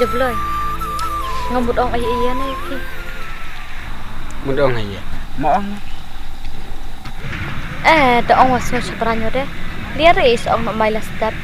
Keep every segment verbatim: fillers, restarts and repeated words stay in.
Bloi. Nga mut ong ai ai ne phi. Mut ong ai ai. Ma ong. Eh, da ong wa sngew shabran yo de. Lia re is ong ma mai la step.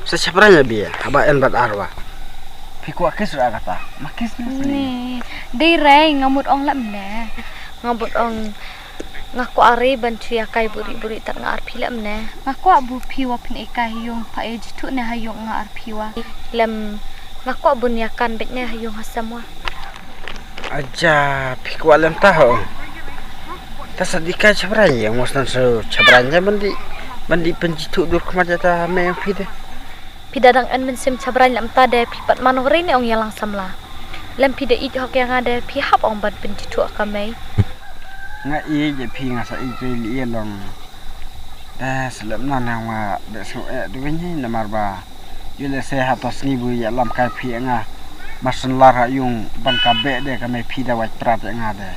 Sa shabran ya bia, haba en bad arwa. Phi kwah kiss ra kata. Ma kiss ni. Ni. Dei re nga mut ong lam ne. Nga mut ong Nga kwah re ban shu ïa kai buri buri tad nga ar phi lem ne. Nga kwah bu phi wa phin ïa kai ha yung pha e jithu ne ha yung nga ar phi wa. Lem nga kwah bun ïa kan bet ne ha yung ha sem wa. Aja phi kwah lem ta ho. Ta sa di kai chabran ïa ngos nan so chabran ïa ban di ban di pynjithu dur khmat ïa ta me phi de. Phi da dang en mynsiem chabran lem ta de phi pat mano re ne ong ïa lang samla. Lem phi da ïeit hok ïa nga de phi hap ong ban pynjithu ka mei. Nga ïeit ïa phi nga sa ïeit ri li ïa long. Da slem na na nga da sngew eh du win hi namar ba. Yu le se ha to sngi bu ïa lam kai phi ïa nga. Mar syn lar ha yung ban ka be de ka mei phi da wait prat ïa nga de.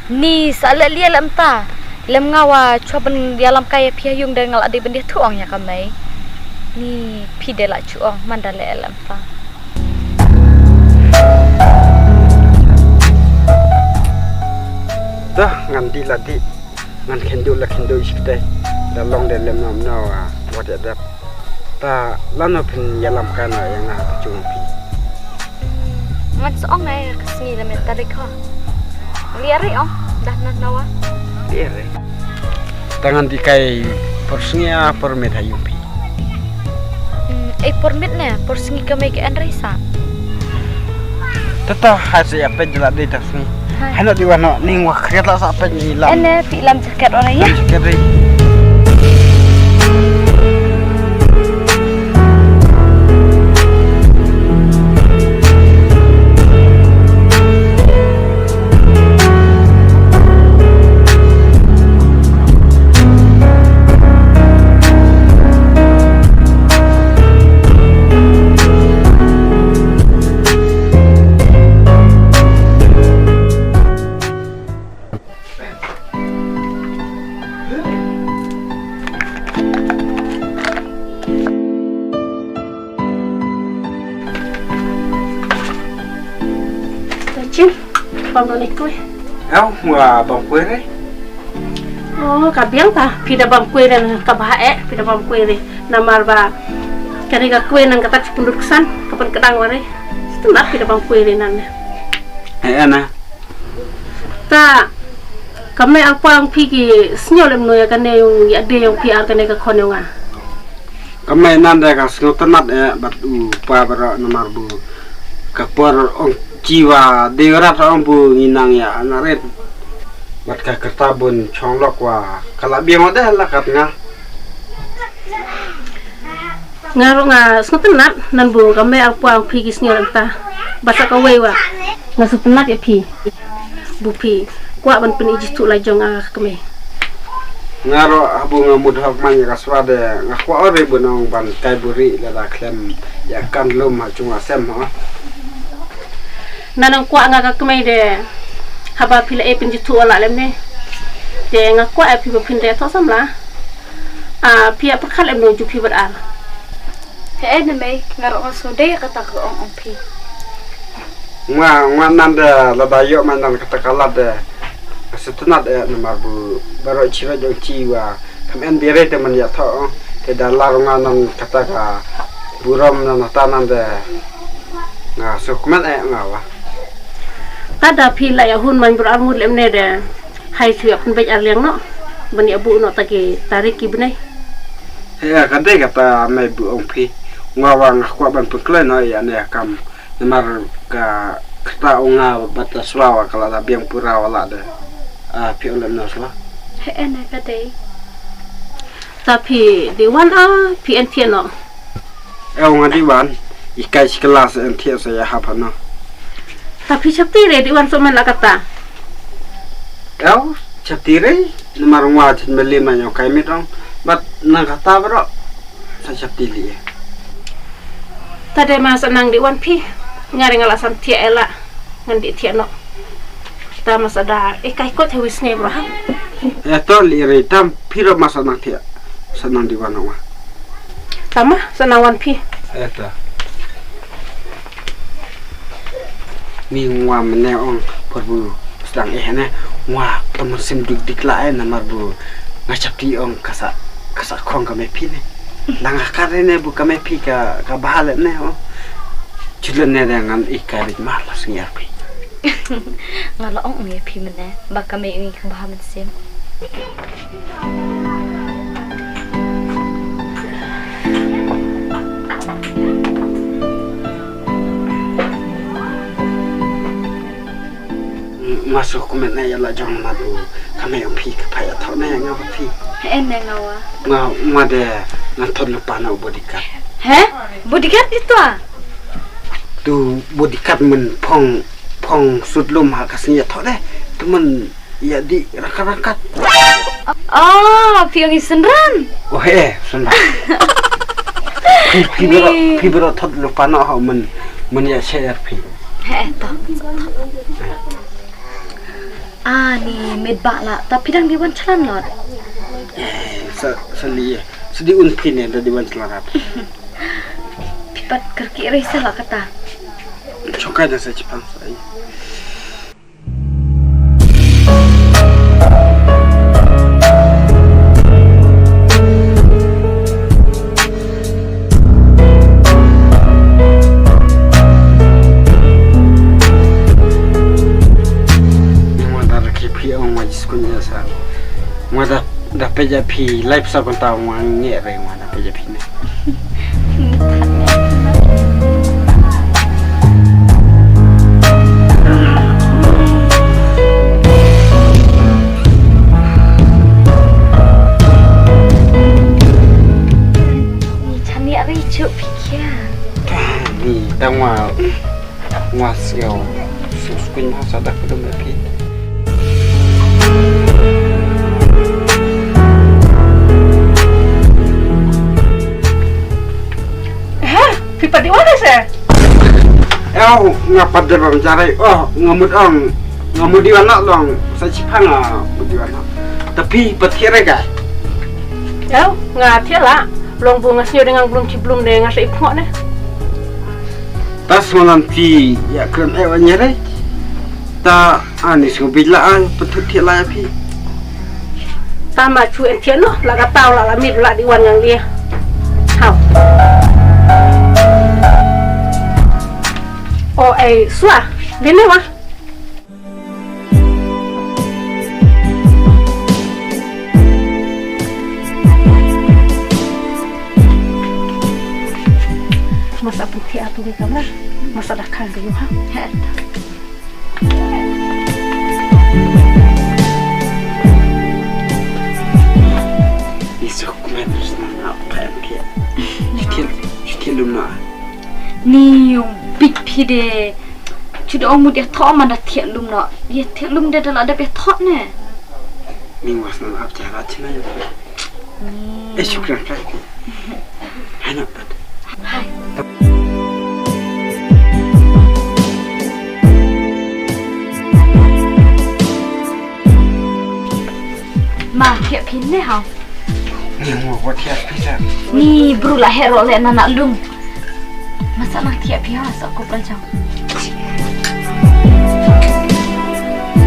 Ni sa le lia lem ta. Lem nga wa chwa ban ïa lam kai ïa phi ha yung de nga la dei ban ïa thu ong ïa ka mei. Ni phi de la chu ong man da le lem ta. Dah ngan di la di. Ngan khendu la khendu shi kdai. Da long de lem nam no wa wat ya dap. Ta lano phin ïalam kai na ïa nga ta chung phi. Ngan sa ong na ïa ka sngi la met tarik ho. Lia re ong dah na nawa. Lia re. Ta ngan di kai por sngi a por met ha yung phi. Hmm, eh por met ne por sngi ka mei ka en re sa. Tata ha sa ïa peit la dei ta sngi. Hai. Hana di wan no ning wa khriat la sa peit ni lam. Ene pi lam jaket ora ya. Lam jaket re. Chin, bam doni kwe. Au, wa bam kwe re. Oh, ka biang ta, phi da bam kwe re, ka ba eh, phi da bam kwe re. Namar ba, kani ka kwe nan kata chipundut kesan, kapan kedang ware. Setempat phi da bam kwe re nan. Eh, ana. Ta, ka mei ar pang phi ki sngew lem no ïa kane yung ïa de yung phi ar kane ka khon yung a. Ka mei nan de ka sngew tynat eh bad u pa baroh namar bu ka por ong chi wa de rat ong bu ngi nang ïa na ret. Bad ka kerta bun chong lok wa ka la biang wa de la kat nga. Nga ruh nga sngewtynnat nan bu ka mei ar pang phi ki sngew ranta. Ba sa kawei wa nga sngewtynnat ïa phi. Bu phi kwah ban pynïjituh la jong nga ka mei. Nga ruh ha bu nga mut hok man ïa ka swa de nga kwah ore bu nong ban kai buri lada khlem ïa kan lum ha chung wa sem ha. Nan nang kwah nga ka kmei de haba phi la e pynjithuh la lem ne. De nga kwah e phi ba phin de thoh samla. A phi ap khat lem no ju phi bar ar. He e ne mei nga rong so de kata ka ong ong phi. Nga nga nan de la da yo man nan kata ka lad de. Setenat e namar bu baro chiro jong chi wa. Kam en bire te man ïa thoh te da lar nga nan kata ka burom nan ta nan de nga sukmen e nga wa. Tada phi la ïa hun man bur armut lem ne de hai shu ïa pynbeit ar liang no ban ïa bu no ta ki tarik ki bnai. He ka dei kata mei bu ong phi nga wa nga kwah ban pynkloi no ïa ne kam. Namar ka kata ong nga bad la swa wa ka la da biang pura wa la de. A phi ong lem no swa. He en ka dei. Ta phi di wan a phi en thiah no. E ong nga di wan i kai shi klas en thiah sa ya hap no. Ta phi chapti re di wan so man la kata. E ong chapti re namar ngwa chin meli ma nyong kai mit ong bad nang kata bro. Sa chapti li. Ta de ma sa nang di wan phi. Nga ring la sam thiah ela. Ngan di thiah no. Ta ma sa da e kai kot he wis ngai bro ha. E to li re tam phi ro ma sa nang thiah. Sa nang di wan wa. Ta ma sa nang wan phi. E ta. Ni ngwa mynne ong por bu sdang eh ne, ngwa ta mynsiem dik dik la eh, namar bu nga sheptieng ong ka sa, ka sa khong ka mei phi ne. Nang ka kar ne bu ka mei phi ka, ka bha leh ne ong. Chut leh ne da ngan ïa ka rit ma la sngi ar phi. Nga la ong ïa phi mynne ba ka mei ong ka bha mynsiem. Nga sngewkmen na ïa la jong na tu. Ka mei ong phi ka pha ïathoh na ïa nga bad phi. Hynrei nga wa. Nga, nga de ngan thot lypa na u bodyguard. He? Bodyguard ito ah? Tu bodyguard men phong, phong sut lum ha ka sngi ïathoh de. Tu men ïa di rangkat rangkat. Oh, phi ong i synran. Oh he, synran. Phi, phi baroh, phi baroh thot lypa na ha men, men ïa share phi. He to. Ah, ni met ba la, ta phi dang di wan challan lot. Eh, sa, sa li, sa di un phi ne, da di wan challan rap. Phi pat kyrkieh re sa la kata. Chongkai da sa chipang sa i. Ngwa da rakhe phi ong ngwa jiskunya sa. Ngwa da, da peit ïa phi live sa konta ngwa ngeh re ngwa da peit ïa phi ne. Ni chaniah ri chuh phi kia. Ni tang wa wa sio sio skun ma sa dak dum phi. Ha, phi pat di wan se? Ew, nga pat de bam jarai. Oh, nga mut ong. Nga mut di wan long. Sa chipang nga mut di wan. Tapi pat thiah re ka? Ew, nga thiah la. Long bu nga sñiaw de nga blum chi blum de nga sa ip khot ne. Tas malam ti ya kren e wan nyere. Ta ani sñiaw bit la an patut thiah la ya phi. Ta ma chu en thiah no la ka tau la la mit la di wan yang dia. Hau. O ai sua. Dine wa. Masa pun thiah tu ke kamra. Masa dah kan dulu ha. Isuk men sna na pa em pia. Chitin, chitin lum na. Ni yung big pide. Chuda ong mut ïathoh man da thiah lum noh. Ïa thiah lum de da la dep ïathoh ne. Ning was nan ap jara china ïa. Eh, shukran kai. Hai na pat. Hai. Ma, thiah phin ne hau. Ni mo ko thiah pisa. Ni bru la hero le na na lum. Masa nang thiah phi ha sa ko pal jang.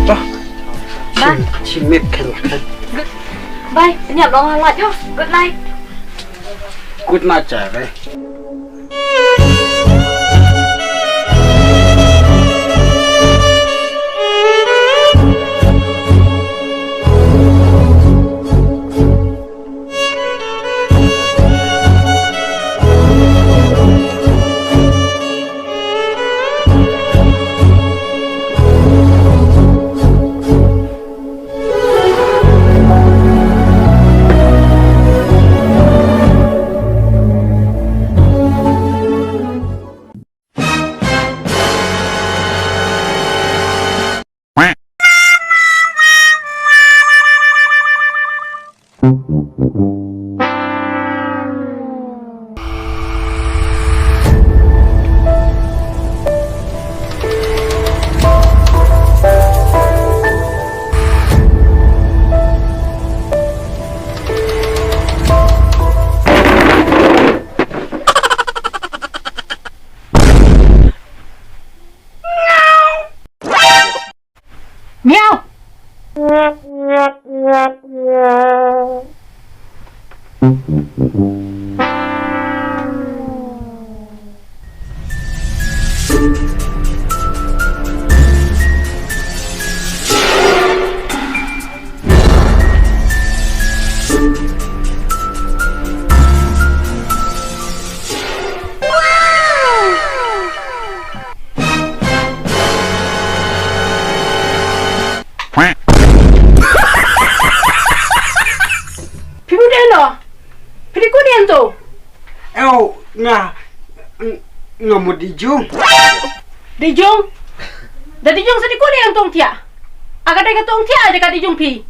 Toh. Ba. Chim, chim mit kan. Good. Bye. Nyap long la ho. Good night. Good night cha re. Miau. Phi mut ïano? Phi dei kudi hangto? Ew, nga, nga mut dei jong. Dei jong? Da dei jong sa dei kudi hangto ong thiah? Aga dei kato ong thiah, dei ka dei jong phi.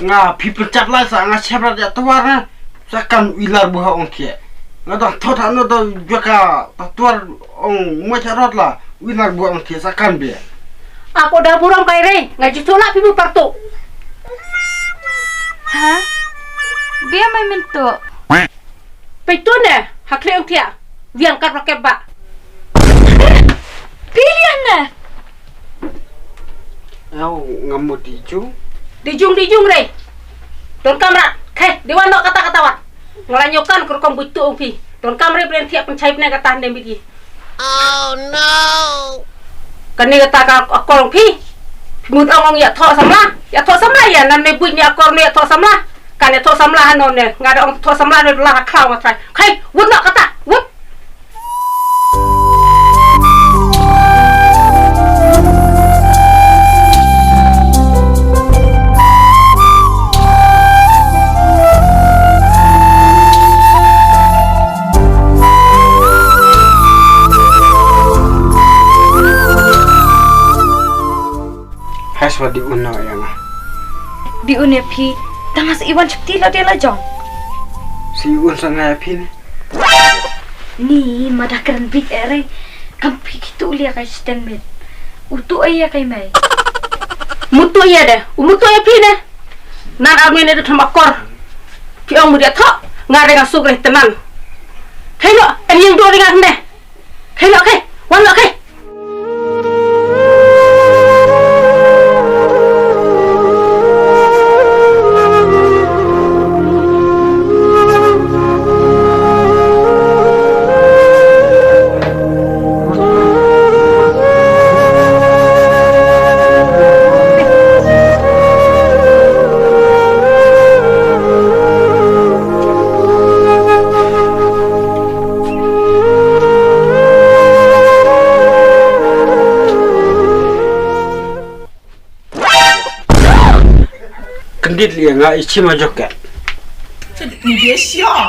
Nga phi pynchap lai sa nga shem rat ïa tuwar na. Sa kan u ilar buha ong thiah. Nga dang thot hano da jaka ta tuwar ong mo cha rot la. U ilar buha ong thiah sa kan bia. Ako da burom kai re, nga ju thola phi bu parto. Ha? Bia mai mynto. Peit to ne, ha khleh ong thiah. Wiang kat rakep ba. Pilihan ne. Ew, nga mut dei jong. Dei jong, dei jong re. Don kamra, khe, dei wan noh kata kata wat. Nga la ñiew kan ka rukom buit tu ong phi. Don kamra bren thiah pynchai bne kata hynde mit ki. Oh no. Kane kata ka akor ong phi. Phi mut ong ong ïa thoh samla. Ïa thoh samla ïa nan ne buit ne akor ne ïa thoh samla. Kane thoh samla hano ne. Nga da ong thoh samla ne la ka khlaw nga trai. Khe, wut noh kata, wut. Hai swa di un na ïa nga. Di un ïa phi, tang nga sa iwan shakti la de la jong. Si un sa nga ïa phi ne. Ni ma da kren bit ere. Kam phi ki tu lia kai sten mit. U tu aya kai mai. Mutu ïa de, u mutu ïa phi ne. Nan army ne de tham akor. Phi ong mu dia tho, nga re nga suk re tenan. Khai lo, en yang do ringa ne. Khai lo khai, wan lo khai. Kyndit liang nga i chim a joket. Ni dia sia.